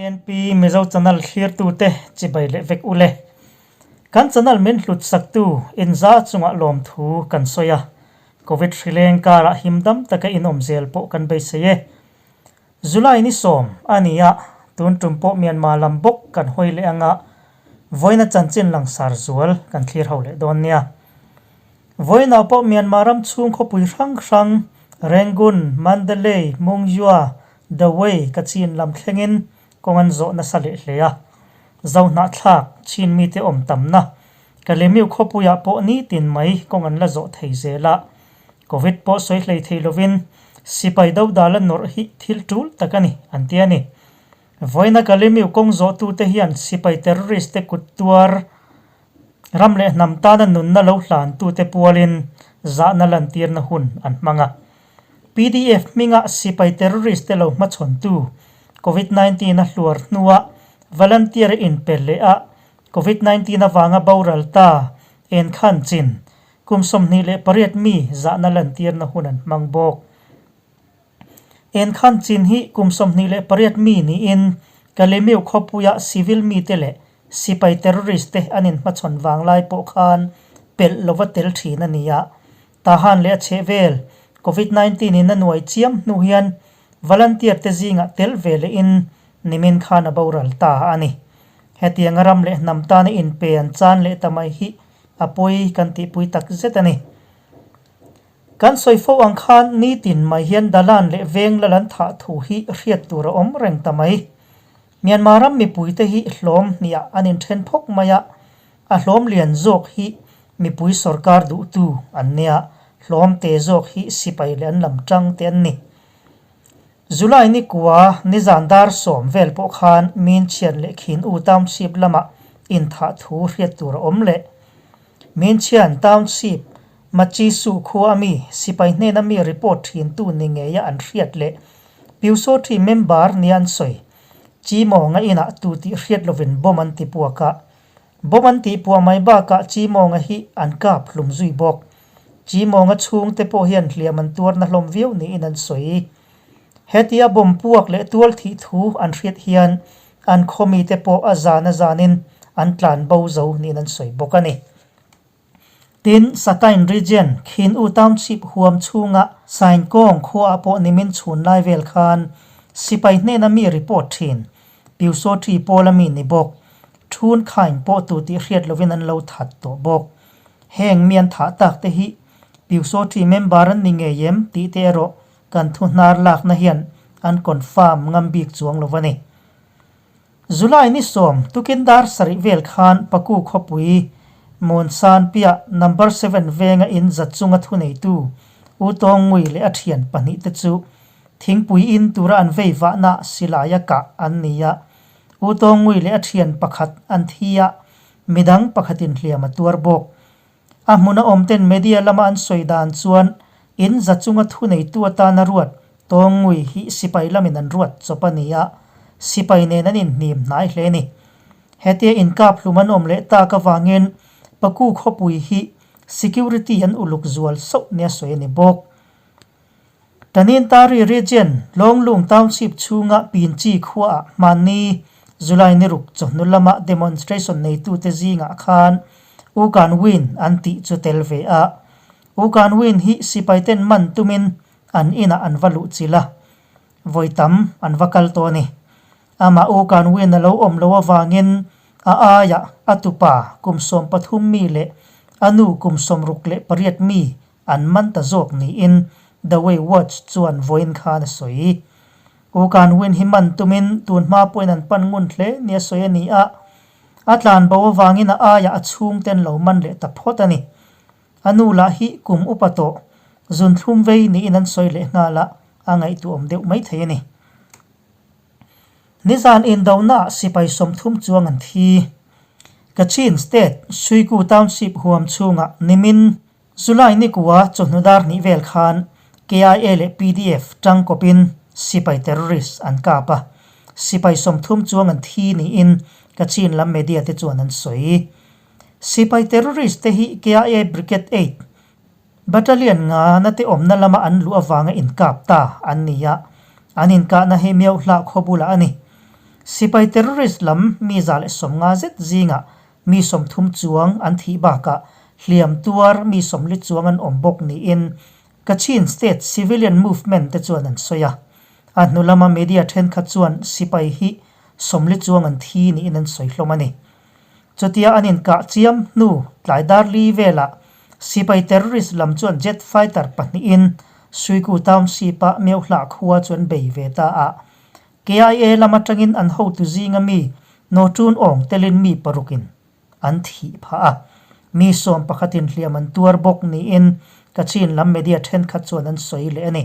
INP Mizo channel thlirtute chibai leh vek ule. Kan channel min hlut saktu inza chungah lawmthu kan sawi a, Covid hrileng karah himdam taka inawm zel pawh kan beisei e. July ni sawm a ni a, tun tum pawh Myanmar lam bawk kan hawi leh anga vawiina chanchin langsar zual kan thlir ho leh dawn nia. Vawiinah pawh Myanmar ram chhung khawpui hrang hrang Rangoon, Mandalay, Mungzua, Dawei, Kachin lam thlengin kawng an zawh nasa leh hle a. Zohnahthlak, Chin mite awm tamna, Kalemiu khawpuiah pawh nitin mai kawng an la zawh thei zel a. Covid pawh sawi hlei thei lovin sipai dodal a nawrh hi thil tul tak a ni, an ti a ni. Vawiina Kalemiu kawng zawhtute hian sipai terrorist te kut tuar Ram leh hnam tana nunna lo hlantute pualin zahna lantirna hun an hmang a. PDF hminga sipai terrorist te lo hmachhawntu Covid 19 a hluar hnua volunteer a inpe leh a Covid 19 avanga boral ta en khan chin kum 28 mi zahna lantirna hun an hmang bawk. En khan chin hi kum 28 mi niin Kalemiu khawpuia civil mite leh Sipai terrorist te an inhmachhawn vang lai pawh khan pelh lova tel thin a ni a. Tahan leh a chheh vel Covid 19 in a nuai chiam hnu hian volunteer te zingah tel ve leh in nimin khan a boral ta a ni. Hetiang a ram leh hnam tana inpe an chan leh ta mai hi a pawi kan tihpui tak zet a ni. Kan sawi fo ang khan nitin mai hian Dalan leh veng lal an thah thu hi hriat tur a awm reng ta mai. Myanmar ram mipuite hi hlawm hniah an inthen phawk mai a, a hlawm lian zawk hi mipui sorkar duhtu an nia, hlawm te zawk hi sipai leh an lam tang te an ni. July ni kua nizan dar sawm vel pawh khan Min Chhian leh Khin U Township lamah inthah thu hriat tur a awm leh. Min Chhian Township Machisu khua ami sipai hnena mi report thintu ni ngeia an hriat leh Pyusawthi member nia an sawi. Chi mawnga inah tu tih hriat lovin bomb an ti puak a. Bomb an tih puah mai bakah Chi mawnga hi an kap hlum zui bawk. Chi mawnga chhungte pawh hian hliam an tuarna hlawm viau niin an sawi. Hetia bomb puak leh tual thih thu an hriat hian an khaw mite pawh a zan a zanin an tlan bo zo niin an sawi bawk a ni. Tin, Sakain Region, Khin U Township huam chhunga Sainkawng khuaah pawh nimin chhun lai vel khan sipai hnena mi report thin, Pyusawthi pawla mi ni bawk, Thun Khain pawh tu tih hriat lovin an lo that tawh bawk. Heng mi an thah tak te hi Pyusawthi member an ni ngei em tih te erawh kan thu hnar lakna hian an confirm ngam bik chuang lo a ni. July ni sawm tukin dar sarih vel khan Paku khawpui Munsan piah number seven venga in za chunga thuneitu U Tawng Ngui leh a thian pahnih te chu thingpui in tura an vei vahna silaia kah an ni a. U Tawng Ngui leh a thian pakhat an thi a, midang pakhatin hliam a tuar bawk. A hmuna awmten media lama an sawi dan chuan in za chunga thuneitu atana ruat Tawngngui hi sipai lamin an ruat chawp a ni a, sipai nen an inhnim hnai hle a ni. Hetia inkap hlum an awm leh tak avangin Paku khawpui hi security an uluk zual sauh nia sawi a ni bawk. Tanintari Region, Lawnglung Township chhunga Pinchi khuaah hmanni July ni ruk chawhnu lama demonstration neitute zingah khan U Kan Win an tih chu tel ve a. U Kan Win hi sipaiten man tumin an inah an va luh chilh a, vawi tam an va kal tawh a ni. Amah U Kan Win a lo awm loh avangin a aiah a tupa kum 13 mi leh a nu kum 68 mi An man ta zawk niin The Way Watch chuan vawiin khan a sawi. U Kan Win hi man tumin tun hma pawhin an pan ngun hle nia sawi a ni a, a tlan bo avangin a aiah a chhungte an lo man leh ta phawt a ni. A nu lah hi kum upa tawh, zunthlum vei niin an sawi leh nghal a, a ngaihtuahawm deuh maithei a ni. Nizan indonaah sipai 30 chuang an thi. Kachin State, Suiku Township huam chhungah nimin July ni kua chawhnu dar hnih vel khan KIA leh pdf tangkawpin sipai terrorist an kap a, sipai 30 chuang an thi niin Kachin lam media te chuan an sawi. Sipai terrorist te hi KIA Brigade 8 Battalion nga na te awmna lama an luh avanga inkap ta an ni a, an inkahna hi Myohlah khaw bulah a ni. Sipai terrorist lam mi 150 zet zingah mi 30 chuang an thih bakah hliam tuar mi 40 chuang an awm bawk niin Kachin State Civilian Movement te chuan an sawi a. A hnu lama media thenkhat chuan sipai hi 40 chuang an thi niin an sawi hlawm a ni. Chutia an inkah chiam hnu tlai dar li velah sipai terrorist lam chuan jet fighter pahnihin Suiku Township-a Meuhlah khua chu an bei ve ta a. KIA lam atangin an hotu zinga mi Nawṭun awng telin mi parukin an thih phah a, mi sawm pakhatin hliam an tuar bawk niin Kachin lam media thenkhat chuan an sawi leh a ni.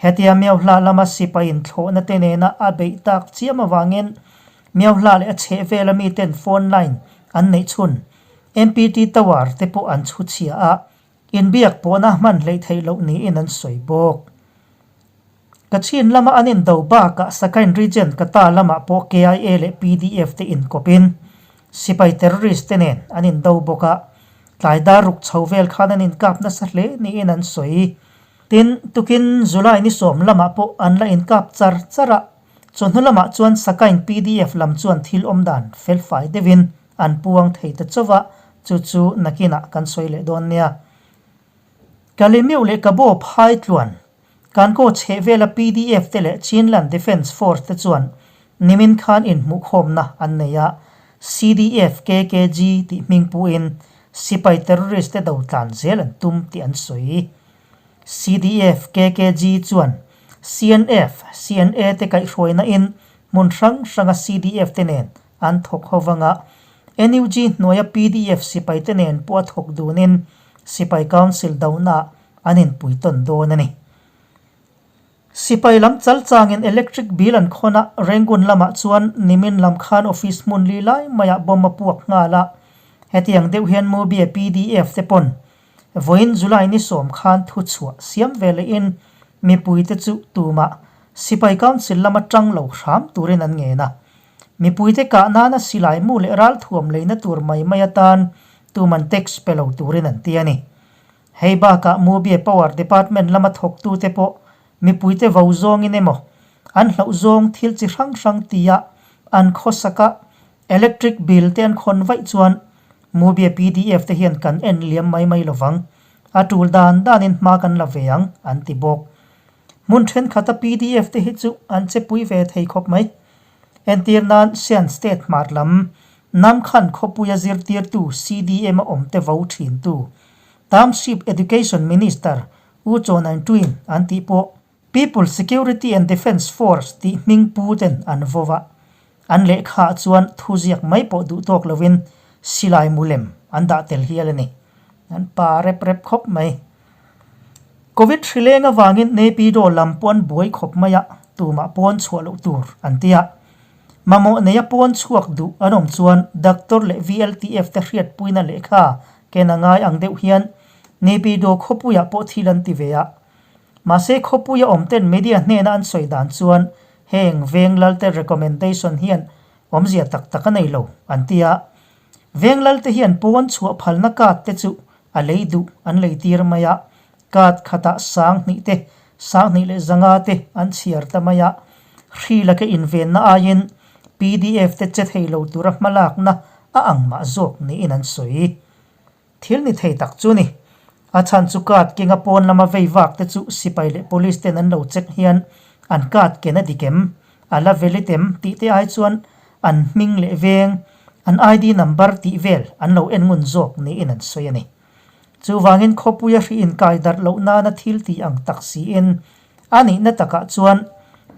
Hetia Meuhlah lama sipai inthlawhna te nena a beih tak chiam avangin Meuhlah leh a chhehvela miten phone line an neih chhun MPT Tower te pawh an chhu chhia a, inbiak pawhna hman hleih theih loh niin an sawi bawk. Kachin lama an indo bakah Sakain Region Kata lamah pawh KIA leh PDF te inkawpin sipai terrorist te nen an indo bawk a, tlai dar ruk chho vel khan an inkap nasa hle niin an sawi. Tin, tukin July ni sawm lamah pawh an la inkap char char a, chawhnu lamah chuan Sakain PDF lam chuan thil awm dan felfai deuhin an puang thei ta chauh a, chu chu nakinah kan sawi leh dawn nia. Kalemiu leh Kabo phai tluan Kankaw chhehvela pdf te leh Chinland Defence Force te chuan nimin khan inhmuhkhawmna an nei a, CDF KKG tih hming puhin sipai terrorist te do tlan zel an tum tih an sawi. CDF KKG chuan CNF, CNA te kaihhruaina in hmun hrang hranga CDF te nen an thawk ho vanga NUG hnuaia pdf sipai te nen pawh a thawk dunin Sipai Council donaah an inpui tawn dawn a ni. Sipai lam chal changin electric bill an khawn a, Rangoon lamah chuan nimin lam khan office hmun li lai maiah bomb a puak nghal a. Hetiang deuh hian Mubie pdf te pawn vawiin July ni sawm khan thu chhuah siam ve lehin mipuite chu tumah Sipai Council lama tang lo hram turin an ngen a. Mipuite kah nana silai mu leh ralthuam leina tur mai mai atan tuman tax pe lo turin an ti a ni. Hei bakah Mubie Power Department lama thawktute pawh mipuite vo zawngin emaw, an hlauh zawng thil chi hrang hrang tia an khawsaka electric bill te an khawn vaih chuan Mubie pdf te hian kan en liam mai mai lovang, a tul dan danin hma kan la ve ang, an ti bawk. Hmun thenkhat a pdf te hi chu an che pui ve thei khawp mai. Entir nan Sian State hmar lam Namkhan khawpuia zirtirtu CDM a awmte vo thintu Township Education Minister U Chaw Nain Twin an tih pawh People Security and Defence Force tih hming pu ten an vo va, an lehkhaah chuan thuziak mai pawh duh tawk lovin silai mu lem an dah tel hial a ni. An pa rep rep khawp mai. Covid hrileng avangin Naypyidaw lam pawh an buai khawp mai a, tumah pawn chhuah loh tur an ti a. Mamawh neia pawn chhuak duh an awm chuan Doctor leh VLTF te hriatpuina lehkha ken a ngai ang deuh hian Naypyidaw khawpuiah pawh thil an ti ve a. Mahse khawpuia awm ten media hnena an sawi dan chuan heng veng lalte recommendation hian awmzia tak tak a nei lo an ti a. Veng lalte hian pawn chhuah phalna card te chu a lei duh an lei tir mai a, card khatah 2000 te, 2005 te an chhiar ta mai a, hri laka invenna aiin pdf te che thei lo tura hmalakna a ang mah zawk niin an sawi. Thil ni thei tak chu ni. A chhan chu card kenga pawn lama vei vak te chu sipai leh police ten an lo check hian an card ken a dik em, a la valid em tih te ai chuan an hming leh veng, an ID number tih vel an lo en ngun zawk niin an sawi a ni. Chuvangin khawpuia hri inkai darh loh nana thil tih ang tak siin a nihna takah chuan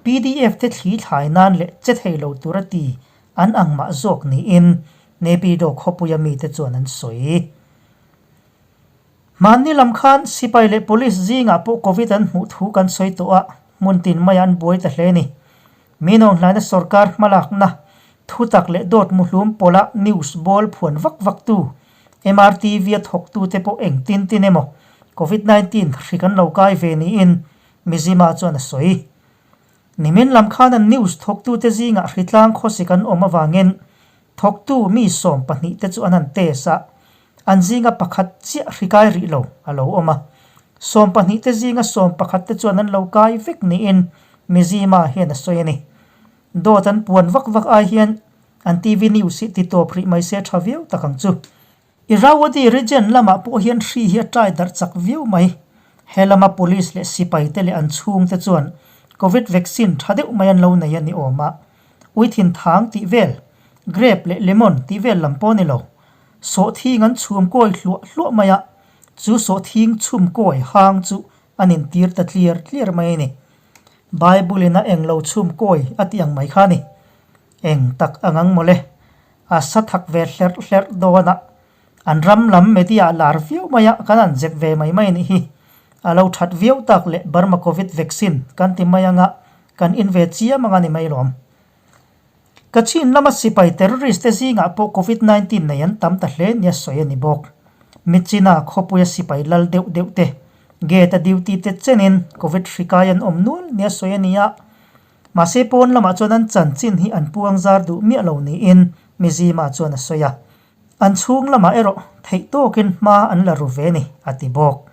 pdf te thli thlai nan leh che thei lo tura ti an ang mah zawk niin Naypyidaw khawpuia mite chuan an sawi. Hmanni lam khan sipai leh police zingah pawh Covid an hmuh thu kan sawi tawh a, hmun tin maiah an buai ta hle a ni. Minawng hlaina sorkar hmalakna, thutak leh dawt muhlum pawla news bawl phuan vak vaktu, MRTV a thawktute pawh engtin tin emaw Covid 19 hri kan lo kai ve niin Mizima chuan a sawi. Nimin lam khan an news thawktute zingah hritlang khawsik an awm avangin thawktu mi 12 te chu an han test a, an zinga pakhat chiah hri kai rih lo a lo awm a. 12 te zinga 11 te chuan an lo kai vek niin Mizima hian a sawi a ni. Dawt an puan vak vak ai hian an TV news hi ti tawp rih mai se tha viau tak ang chu. Irrawaddy region lamah pawh hian hri hi a tai darh chak viau mai. He lama police leh sipai te leh an chhungte chuan Covid vaccine tha deuh mai an lo nei a ni awm a. Uithin thang tih vel, grape leh lemon tih vel lam pawh a ni lo. Sawhthing an chhum kawi hluah hluah mai a, chu sawhthing chhum kawi hang chu an intir ta tliar tliar mai a ni. Bible in a englo chhum kawi a tih ang mai kha a ni. Eng tak ang ang mawle. A sa thak ve hlerh hlerh dawn a, an ram lam media lar viau mai a kan han zep ve mai mai a nih hi. A lo that viau tak leh Burma Covid vaccine kan ti mai anga kan in ve chiam anga ni mai lawm. Kachin lama sipai terrorist te zingah pawh Covid 19 nei an tam ta hle nia sawi a ni bawk. Michina khawpuia sipai lal deuh deuh te, gate a duty te chenin Covid hri kai an awm nual nia sawi a ni a. Mahse pawn lamah chuan an chanchin hi an puang zar duh miah lo niin Mizima chuan a sawi a. An chhung lamah erawh theih tawkin hma an la ru ve ni, a ti bawk.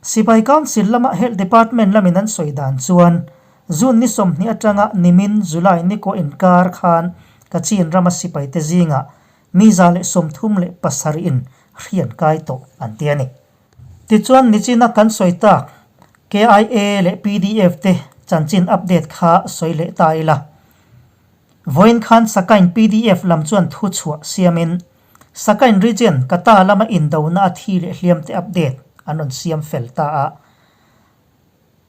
Sipai Council lama Health Department lamin an sawi dan chuan June ni 20 atanga nimin July ni kaw inkar khan Kachin rama sipaite zingah mi 137 in hri an kai tawh an ti a ni. Tichuan nichina kan sawi tak KIA leh pdf te chanchin update kha sawi leh ta ila. Vawiin khan Sakain pdf lam chuan thu chhuah siamin Sakain region Kata lama indona a thi leh hliam te update an rawn siam fel ta a.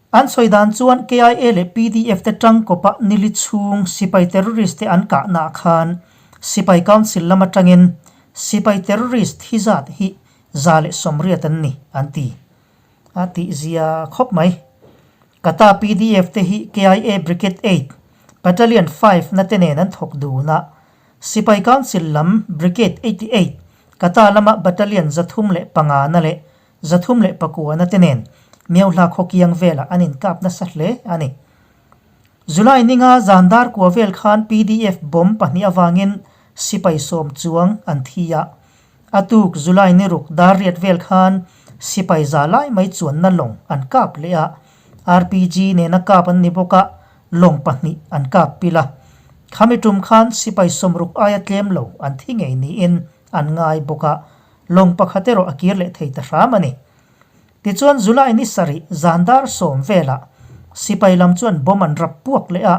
An sawi dan chuan KIA leh pdf te tangkawpa nili chhung sipai terrorist te an kahnaah khan Sipai Council lam atangin sipai terrorist thi zat hi 180 an ni an ti. A tih zia khawp mai. Kata pdf te hi KIA Brigade 8, Battalion 5 na te nen an thawk dun a. Sipai Council lam Brigade 88, Kata lama Battalion 305 na leh 309 na te nen Myohla khawkiang velah an inkap nasa hle a ni. July ninga zan dar kua vel khan pdf bomb pahnih avangin sipai sawm chuang an thi a. A tuk July ni ruk dar riat vel khan sipai za lai mai chuanna lawng an kap leh a, RPG nena kap an ni bawk a, lawng pahnih an kap pil a. Khami tum khan sipai sawmruk aia tlem lo an thi ngei niin an ngai bawk a, lawng pakhat erawh a kir leh thei ta hram a ni. Tichuan July ni sarih zan dar sawm velah sipai lam chuan bomb an rap puak leh a,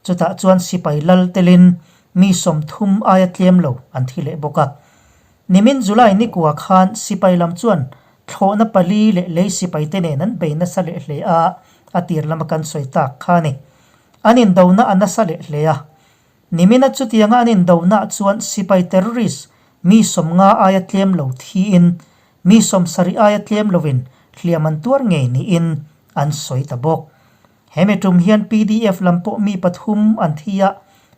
chutah chuan sipai lal telin mi 30 aia tlem lo an thi leh bawk a. Nimin July ni kua khan sipai lam chuan thlawhna pali leh lei sipai te nen an bei nasa leh hle a, a tir lama kan sawi tak kha a ni. An indona a nasa leh hle a. Nimina chutianga an indonaah chuan sipai terrorist mi 50 aia tlem lo thiin Mi 70 aia tlem lovin hliam an tuar ngei niin an sawi ta bawk. Hemi tum hian pdf lam pawh mi pathum an thi a,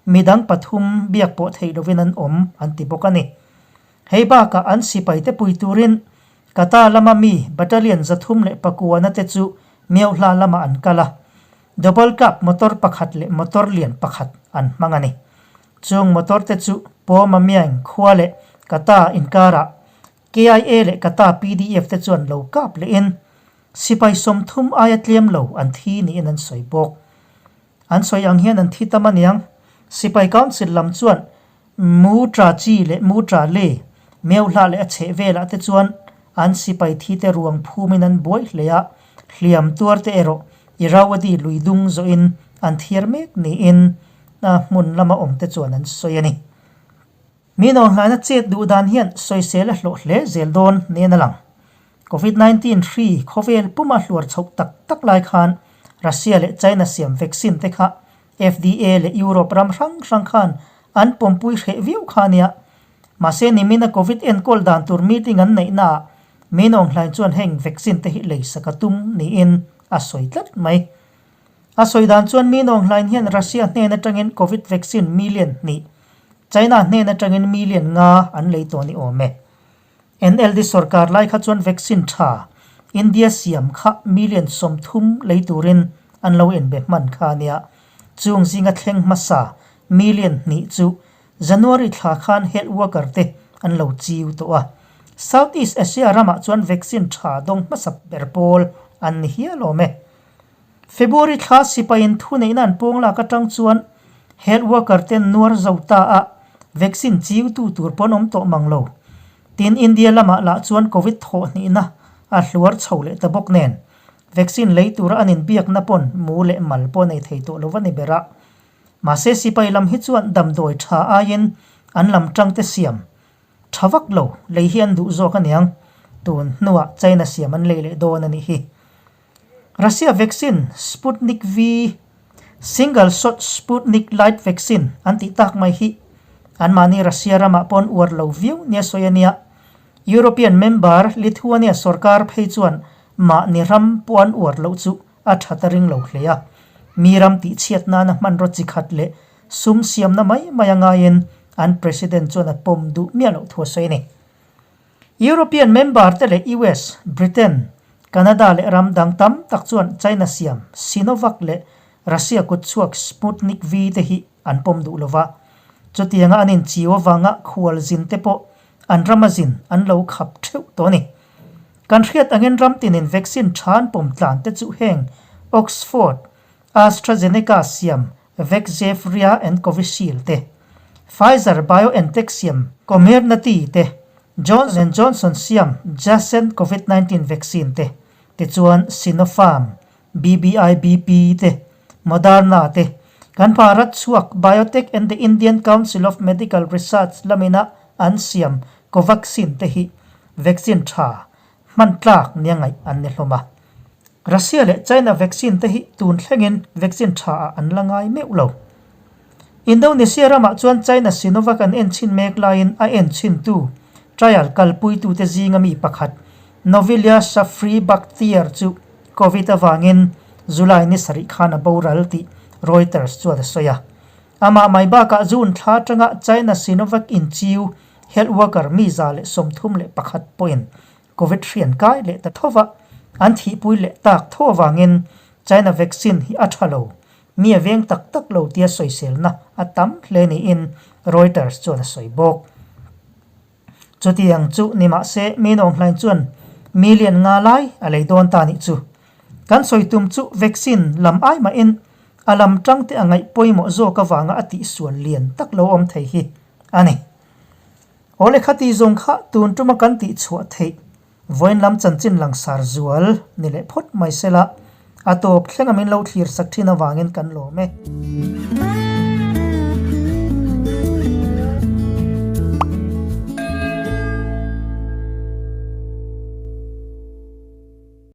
midang pathum biak pawh theih lovin an awm an ti bawk a ni. Hei bakah an sipaite pui turin Kata lama mi Battalion 309 te chu Myohla lamah an kal a, Double cab motor pakhat leh motor lian pakhat an hmang a ni. Chung motor te chu Pawmamiang khua leh Kata inkarah KIA leh Kata pdf te chuan lo kap lehin sipai 30 aia tlem lo an thi niin an sawi bawk. An sawi ang hian an thi tam aniang. Sipai Council lam chuan Mu Tra Chi leh Mu Tra Le, Meuhla leh a chheh velah te chuan an sipai thi te ruang phumin an buai hle a, hliam tuar te erawh Irrawaddy lui dung zawhin an thiar mek niin hmun lama awm te chuan an sawi a ni. Mi nawrhlaina chet duh dan hian sawisel a hlawh hle zel dawn niin a lang. Covid 19 hri khawvel puma hluar chhoh tak tak lai khan Russia leh China siam vaccine te kha FDA leh Europe ram hrang hrang khan an pawmpui hreh viau kha a nia. Mahse nimina Covid enkawl dan tur meeting an neihnaah mi nawnghlain chuan heng vaccine te hi leisak a tum niin a sawi tlat mai. A sawi dan chuan mi nawnghlain hian Russia hnen atangin Covid vaccine million hnih, China hnen atangin million nga an lei tawh ni awm e. NLD sorkar lai kha chuan vaccine tha India siam kha million 30 lei turin an lo inbe hman kha a nia. Chung zinga thleng hmasa million hnih chu January thla khan health worker te an lo chiu tawh a. South East Asia ramah chuan vaccine tha dawng hmasa ber pawl an ni hial awm e. February thla sipaiin thuneihna an pawng lak atang chuan. Health worker ten nuar zo ta a, vaccine chiu tu tur pawn awm tawh mang lo. Tin, India lamah lah chuan Covid thawh hnihna a hluar chho leh ta bawk nen, vaccine lei tura an inbiakna pawn mu leh mal pawh nei thei tawh lo va ni ber a. Mahse sipai lam hi chuan damdawi tha aiin an lam tangte siam tha vak lo lei hi an duh zawk aniang, tun hnuah China siam an lei leh dawn a nih hi. Russia vaccine Sputnik V, Single shot Sputnik Light vaccine an tih tak mai hi anmahni Russia ramah pawh an uar lo viau nia sawi a nia. European member Lithuania sorkar phei chuan mahni ram pawh an uar loh chu a that a ring lo hle a, mi ram tihchhiat nana hmanraw chi khat leh sum siamna mai mai a ngaiin an president chuan a pawm duh miah loh thu a sawi a ni. European member te leh US, Britain, Canada leh ram dang tam tak chuan China siam Sinovac leh Russia kutchhuak Sputnik V te hi an pawm duh lo va. Chutianga an inchiu avanga khualzin te pawh an rama zin an lo khap theuh tawh a ni. Kan hriat angin ram tinin vaccine tha an pawm tlan te chu heng Oxford, AstraZeneca siam Vaxzevria and Covishield te, Pfizer BioNTech siam Comirnaty te, Johnson and Johnson siam Janssen Covid 19 vaccine te, tichuan Sinopharm, BBIBP te, Moderna te, kan Bharat chhuak Biotech and the Indian Council of Medical Research lamina an siam Covaxin te hi vaccine tha hman tlak nia ngaih an ni hlawm a. Russia leh China vaccine te hi tun thlengin vaccine tha ah an la ngai meuh lo. Indonesia ramah chuan China Sinovac an enchhin mek laiin a enchhintu trial kalpuitute zinga mi pakhat Novilia Shafri Bakhtiar chu Covid avangin July ni sarih khan a boral tih Reuters chuan a sawi a. Amah mai bakah June thla atanga China Sinovac inchiu health worker mi 131 pawhin Covid hri an kai leh ta tho va, an thihpui leh tak tho avangin China vaccine hi a tha lo, mi a veng tak tak lo tia sawiselna a tam hle niin Reuters chuan a sawi bawk. Chutiang chu ni mahse Min Aung Hlaing chuan million nga lai a lei dawn ta nih chu. Kan sawi tum chu vaccine lam ai mahin a lam tangte a ngaih pawimawh zawk avanga a tihsual lian tak lo awm thei hi a ni. Aw lehkha tih zawng kha tun tuma kan tih chhuah theih vawiin lam chanchin langsar zual ni leh phawt mai sela, a tawp thlenga min lo thlir sak thin avangin kan lawm e.